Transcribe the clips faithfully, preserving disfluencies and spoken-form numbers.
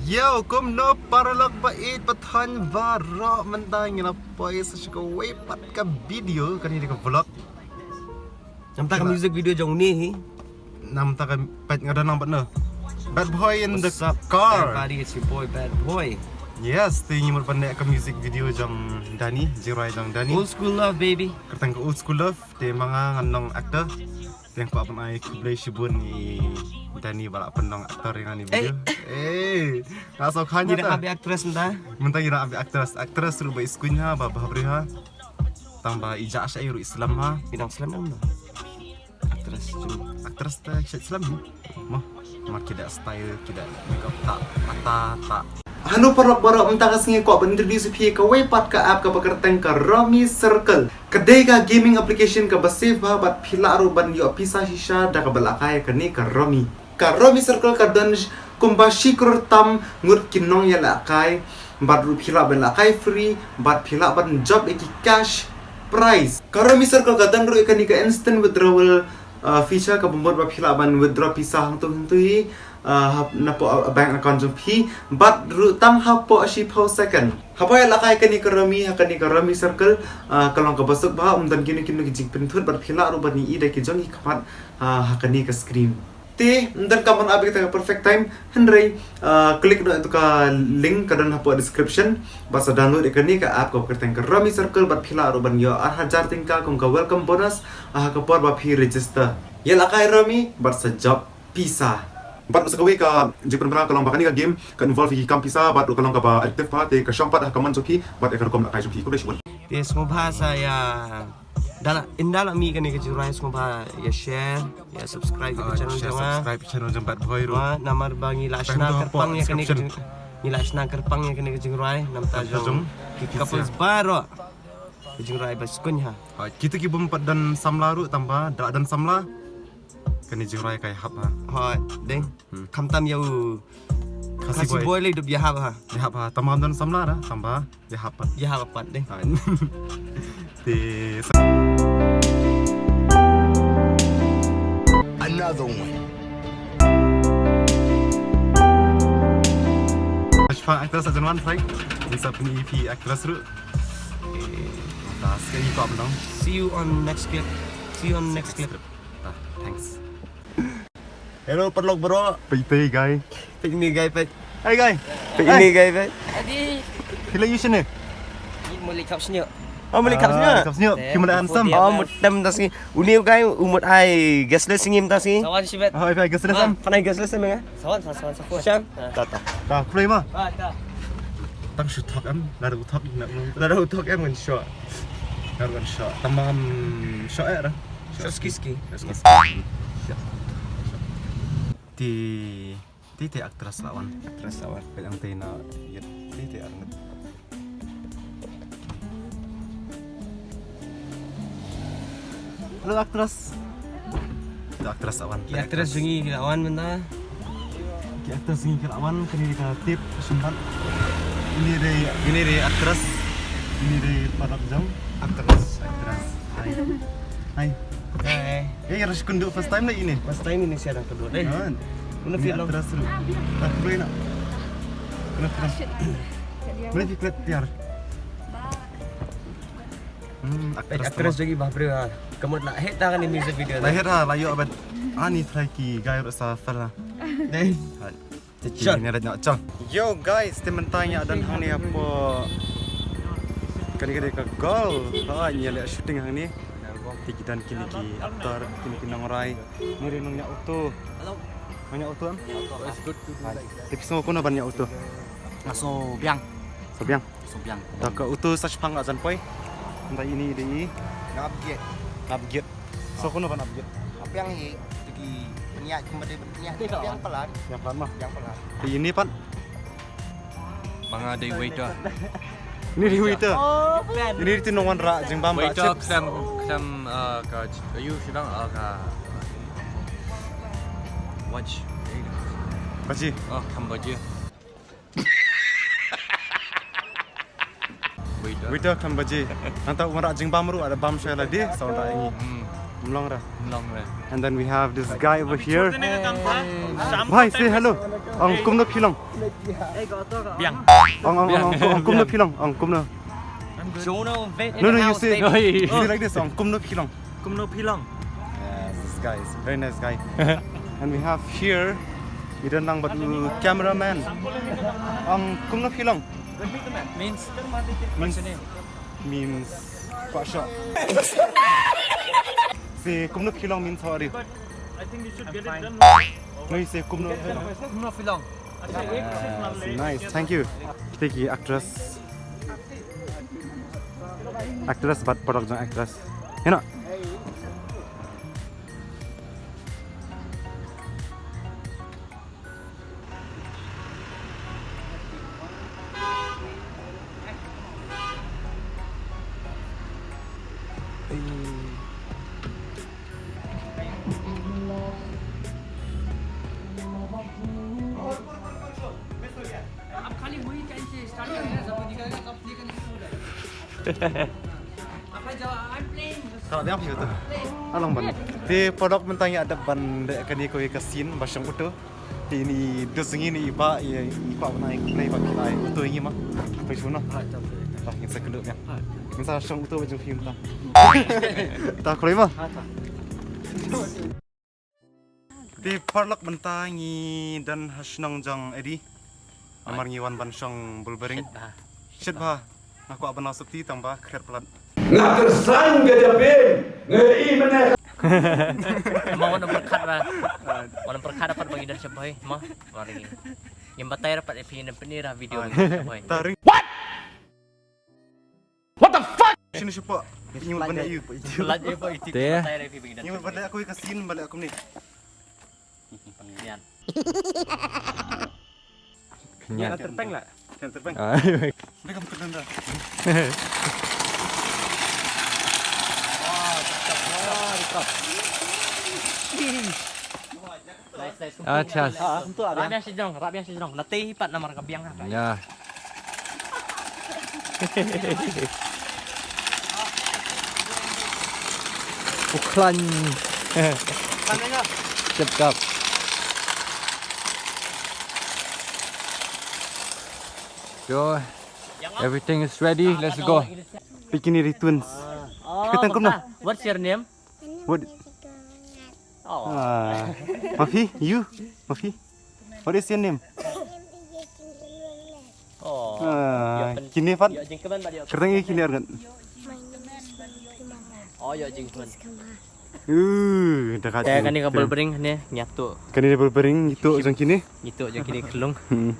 Yo, kumno paralok ba ïeit ba thaiñ baroh, mynta ngi la poi sa sha kawei pat ka video, kane dei ka vlog. Namar ka music video jong une hi. Namar ka peit nga don lang bad no. Bad boy in the car. What's up, everybody? It's your boy Bad Boy. Yes, te ngi mut ban leh ka music video jong Danny, jingrwai jong Danny. Old school love, baby. Kyrteng ka old school love, te ma nga ngan long actor. Te nga kwah ban ai khublei shibun ïa Danny ba la pynlong actor ïa kane video. Eh, nga sngewkhan ïa ta. Ngi da hap actress mynta. Mynta ngi da hap actress, actress ruh ba i skun ha, ba bha briew ha. Tang ba i jah sha i ruh i slem ha. I dang slem em? Actress jong. Actress te shet slem ni. Mo, ma ki da style, ki da makeup ta, ta, ta. Hello paralok baroh, mynta ka sngi kwah ban introduce phi kawei pat ka app kaba kyrteng ka Rummy Circle. Ka dei ka gaming application kaba safe bha bad phi lah ruh ban ïoh pisa shisha da kaba lehkai kane ka Rummy. Ka Rummy Circle ka don sh-, kumba shi klur tam ngut ki nongïalehkai, bad ruh phi lah ban lehkai free, bad phi lah ban jop ïa ki cash prize. Ka Rummy Circle ka don ruh ïa kane ka instant withdrawal, uh, feature kaba mut ba phi lah ban withdraw pisa hangtu hangtu hi, uh, hap-, napoh, uh, bank account jong phi, bad ruh tang hapoh shiphew second. Haba ïalehkai kane ka Rummy, ha kane ka Rummy Circle, uh, ka long kaba suk bha, ym don kino kino ki jingpynthut, bad phi lah ruh ban ïohi da ki jong ki khmat, uh, ha kane ka screen. Te, ym don kam ban ap ïa kata ka perfect time, hynrei, uh, click noh ïa ka link ka don hapoh description, bad sa download ïa kane ka app kaba kyrteng ka Rummy Circle, bad phi lah ruh ban ïoh ar hajar tyngka kum ka welcome bonus, uh, ha ka por ba phi register. Ïalehkai Rummy, bad sa jop pisa. Bad sa kawei ka jingpynbna ka long ba kane ka game ka involve ïa ki kam pisa, bad ruh ka long kaba addictive bha, te ka shong pat ha ka mon jong phi, bad ïa ka rukom lehkai jong phi. Khublei shibun. Te sngewbha sa ïa Da la, ynda la mih kane ka jingrwai sngewbha ïa share, ïa subscribe ïa ka channel jong nga. Subscribe channel jong Bad Boy ruh. Namar ba ngi la shna kyrpang ïa kane ka jing-, ngi la shna kyrpang ïa kane ka jingrwai namar jong ki couples baroh. Ka jingrwai ba skun ha. Ha, kita ki bym pat don samla ruh tang ba da la don samla. Kane jingrwai ka ïahap ha. Ha, deng. Hmm. Khamtam ïa u Khasi boy. Khasi boy lei dep ïahap ha. Ïahap ha. Tang ba don samla da, tang ba ïahap pat. Ïahap pat deng. Ha. Te sa- Another one. Shipang actress ajan wan, right? Ngi sa pyni phi actress ruh. Eh, ta sekali ko abang. See you on next clip. See you on next clip. Ah, thanks. Hello paralok baroh. Peit, peit, guy. Peit ine, guy, peit. Hey, guy. Peit ine, guy, peit. Adi. Phi la ïoh shane? Ïa, muli khap shnyo. Oh, muli khap shnyo. Ah, khap shnyo. Eh, phi mut handsome. Oh, mut tem ta sngi. Une guy u mut ai gasless sngi ta sngi. Sawan shibet. Oh, ai gasless em. Pynai gasless em nga. Sawan, sawan, sawan, sawan. Sham. Ta, ta. Ta, khublei ma. Ah, ta. Tang shu thok em, lada u thok na. Lada u thok em ngan shoh. Ngan shoh. Tamam shoh eh da. Shoh ski ski. Shoh ski ski. Ti, ti, ti actress la wan. Actress la wan. Ka jong ti na, ya, ti, ti arngut. Hello actress. Hello actress la wan. Ki actress jong ngi ki la wan mynta. Ki actress jong ngi ki la wan, kane dei ka tip shimbat. Ini dei, ini dei actress. Ini dei paralok jong actress. Actress. Hai. Hai. Hai. Eh, ïa ruh shu kynduh first time lei ini. First time ini sha dang kynduh dei. Una film. Actress ruh. Ah, khublei na. Kena, kena. Mana phi klet tiar? Hmm, actress jong ngi bah briew ha. Ka mut la hit ta kane music video. La hit ha, la ïoh bad. Ani trai ki guy ruh sa fel ha. Dei. Ha. Te chon. Ni rat nyok chon. Yo guys, te mynta ngi don hangne hapoh. Kane kane ka goal. Ha, ngi leh shooting hangne. Te ki don kine ki actor, kine ki nongrwai. Ni ri nong ïa auto. Nong ïa auto em? It's good to do like that. Te phi sngew kumno ban ïa auto? Nga sngew biang. Sngew biang. Sngew biang. Ta ka auto sa shipang la jan poi. Nda ini dei. Nga upgrade. Upgrade. Sngew kumno ban upgrade? Biang hi, te ki ïa kumba dei ïa biang palat. Biang palat ma. Biang palat. Te ini pat. Ma nga dei waiter. Ini dei waiter. Oh, ini dei nongwan rah jingbam rah chips. Waiter khlem, khlem, uh, ka, ayu shu dang, uh, ka watch. Baji. Oh, khlem baji. Waiter. Waiter khlem baji. Nangta wan rah jingbam ruh, ada bam sha lade, sa wan rah ïa ngi. Hmm. Mlong ra. Mlong ra. And then we have this guy over here. Bhai, say hello. Ong kumno phi long? Biang. Ong ong ong ong kumno phi long? Ong kumno? No, no, you say, you say like this, ong kumno phi long? Kumno phi long? Yes, this guy is a very nice guy. And we have here, i don lang bad u cameraman. Ong kumno phi long? Means, what's your name? Means, kwah shah. Say kumno phi long means how are you? No, you say kumno. Kumno phi long? Yes, nice, thank you. Kita ki actress. Actress bad paralok jong actress. You know. Te paralok mynta ngi ïa dep ban leh kane kawei ka scene ba shong uto. Te ini dos ngi ni i ba i kwah ban ai play ba ki ai uto ngi ma. Phi shu no. Ba ngin sa kynduh biang. Ngin sa shong uto ba jong phi mynta. Ta khlei ma. Te paralok mynta ngi don ha shnong jong Eddie. Namar ngi wan ban shong bulbering. Shit bha. Nga kwah ban lau sopti tang ba khriat palat. Nga kyrsan ka japin. Nga i mane. Ma wan pyrkhat ba. Wan pyrkhat dapat bagi dan sebai ma. Mari. Ngim batai dapat epi dan penira video. Taring. What? What the fuck? Sini siapa? Ini bukan yu. Pelat je po iti. Batai epi bagi dan. Ini bukan aku kasih balik aku ni. Pengirian. Kenyat. Terpeng lah. Jangan terpeng. Ah. Mereka bukan dah. Nice, nice. Ah, chas. Rap biang sejrong, rap biang sejrong. Nanti hipat nama rap biang. Ya. Uklan. Siap kap. Yo, everything is ready. Let's go. Bikini Twins. Kita kumno? What's your name? What? Oh. Ah. Mafi, you? Mafi? What is your name? Oh. Ah, kine pat? Kyrteng kine arngan. Oh, yo jingkmen. Uh, dah kata. Kane ka bulbering ne nyatu. Kane ka bulbering itu jong kine. Itu jong kine kelung. Hmm.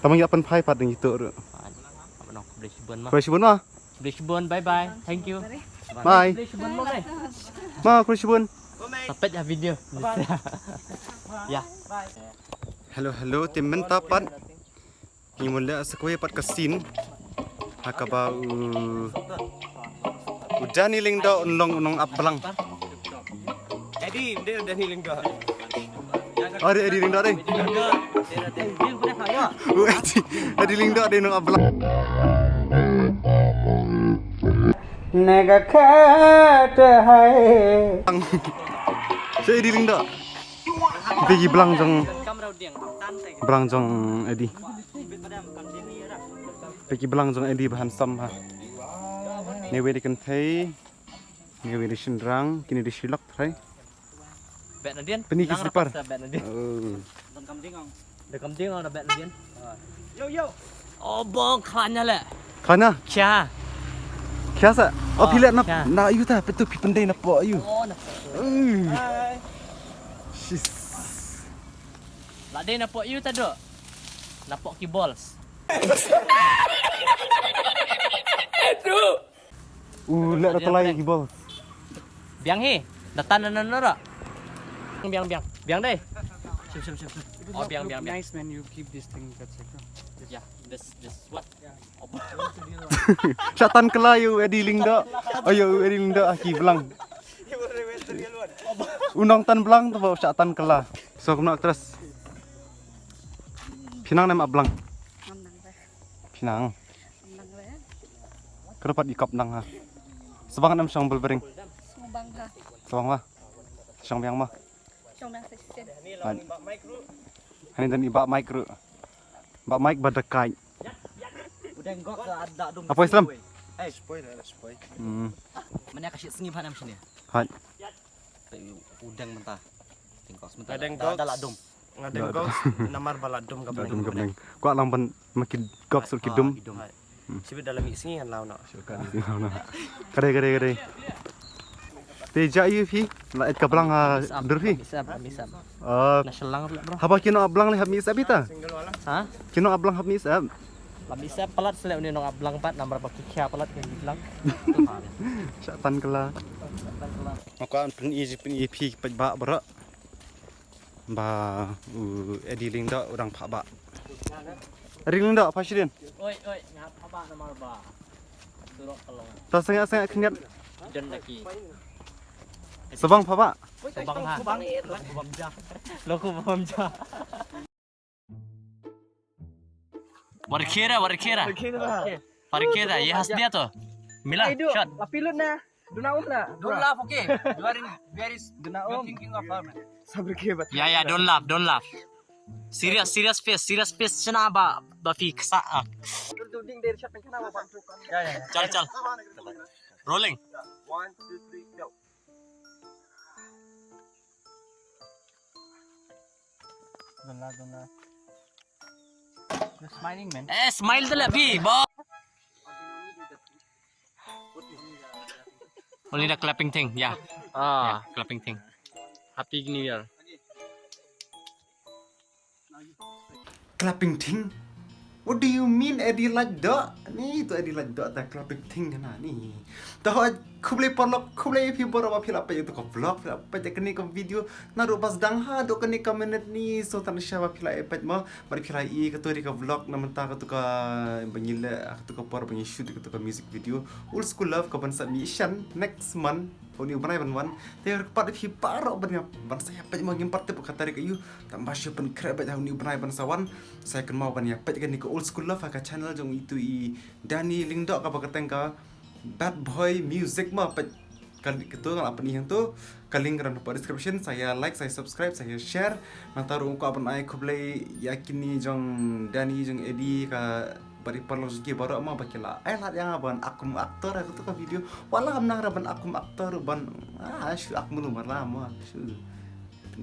Tamang ya pan phai pat ding itu. Apa nong khublei shibun ma. Khublei shibun ma. Khublei shibun, bye bye. Thank you. Bye. Khublei shibun ma. Ma khublei shibun. Tapet ya video. Ya. Hello, hello, team mynta pat. Ngi mut leh sa kawei pat ka scene. Ha kaba u, u Danny Lyngdoh un long u nongapleng. Eddie, Eddie Lyngdoh. Oh, Eddie, Eddie Lyngdoh dei. U Eddie, Eddie Lyngdoh dei nongapleng. Nega kata hai. Sa Eddie Lyngdoh. Phi ki blang jong, blang jong Eddie. Phi ki blang jong Eddie ba handsome ha. Ne wei dei kynthei, ne wei dei shynrang, kine dei shilak trai. Bet na dien. Pynï ki slipper. Bet na dien. Oh. Da kam ding da bet na dien. Yo, yo. Oh bong khlaiñ na le. Khlaiñ na? Kya? Kya sa? Oh, phi leh na, na yu ta, petu phi pyndei na po yu. Oh, na po. Shis. La dei na po yu ta do. Na po ki balls. U leh da tlai ki balls. Biang hi. Datan na na ra. Biang biang. Biang dei. Sim sim sim sim. Oh biang biang biang. Nice man, you keep this thing, that's it. Yeah, this this what? Shatan kela yu Eddie Lyngdoh. Oh yu Eddie Lyngdoh aki blang. U nongtan blang tu shatan kela. So kumno actress. Phi nang ne ma blang. Phi nang. Ka dapat ikop nang ha. Sbang nam shong bulbering. Sbang ha. Sbang ma. Shong biang ma. Shong biang sa shisien. Ani dan i Bah Mike ruh. Bah Mike ba da kai. Udeng gok ka da dum. Apoy Islam. Spoil lah, spoil. Hmm. Mana ka shit sngi bhanam shini. Hai. Udeng menta. Udeng gok menta. Udeng gok. Da la dum. Ngadeng gok namar ba la dum ka bneng. Ka bneng. Kwah lang ban ma ki gok sur ki dum. Shibit da la mih sngi ngan law noh. Kare kare kare. Te ja ïa phi la et ka blang ha dur phi. Misap misap. Haba kino ablang le hap misap ita. Ha? Kino ablang hap misap. La misap palat sele uni nong ablang pat namar ba ki khia palat ki blang. Shatan kala. Maka pyn i pyn i phi pat ba bara. Ba u Eddie Lyngdoh u dang phah ba. Eddie Lyngdoh phah shidin. Oi oi nga phah ba namar ba. Surok kalong. Ta sengak sengak khyndiat. Don laki. Sabang phah ba. Sabang ha. Sabang. Loko bam ja. Loko bam ja. Warkhera warkhera. Warkhera. Warkhera ye has dia to. Mila shot. Lapilut na. Duna um na. Don't laugh, okay? You are in very s- Duna um. Thinking of her, man. Sabr ke bat. Yeah, yeah, don't laugh, don't laugh. Serious, serious face, serious face. Shana ba ba fi ksa. Ah. Duding der shot kana ba. Yeah, yeah. Chal chal. Rolling. One, two, three, go. Don't laugh, don't laugh. You're smiling, man. Eh, smile to la bhi, bo. Only the clapping thing, yeah. Ah, yeah, clapping thing. Happy New Year. Clapping thing? What do you mean, Eddie Lyngdoh? Ni tu Eddie Lyngdoh ta clapping thing kana ni. Ta ho khublei paralok, khublei phi baroh ba phi la peit ïa ka vlog, phi la peit ïa kane ka video. Naduh ba sdang haduh kane ka minute ni, so tang sha ba phi la peit mo, ba phi la i katu ka vlog na mynta katu ka ba ngi leh katu ka por ba ngi shoot katu ka music video Old School Love ka ban sa mih shen next month. Hynñiew bnai ban wan. Te pat phi baroh ban ïa ban sa ïa peit mo, ngim pat tip ka tarik aïu. Tang ba shu pynkhreh beit ha une u bnai ban sa wan. Sa kynmaw ban ïa peit kane ka Old School Love ha ka channel jong itu i Danny Lyngdoh kaba kyrteng ka Bad Boy Music mo, peit ka link, katu nga la pyni hangtu. Ka link ka don hapoh description. Sa ïa like, sa ïa subscribe, sa ïa share. Nangta ruh nga kwah ban ai khublei ïa kine jong Danny jong Eddie ka bad i paralok jong ki baroh mo ba ki la ai lad ïa nga ban act kum actor ha katu ka video. Wat la ym nang re ban act kum actor ban, ah, shu act mulu mar la mo shu.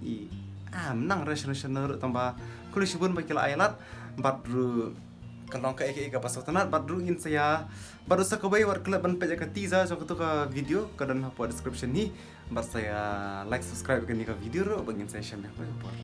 I, ah, ym nang re shano shano ruh tang ba khublei shibun ba ki la ai lad. Bad ruh ka long kaei kaei kaba sngewtynnat bad ruh ngin sa ïa, bad ruh sa kawei wat klet ban peit ïa ka teaser jong katu ka video ka don hapoh description hi. Bad sa ïa like, subscribe kane ka video ruh ba ngin sa ïa shem ïa ka por.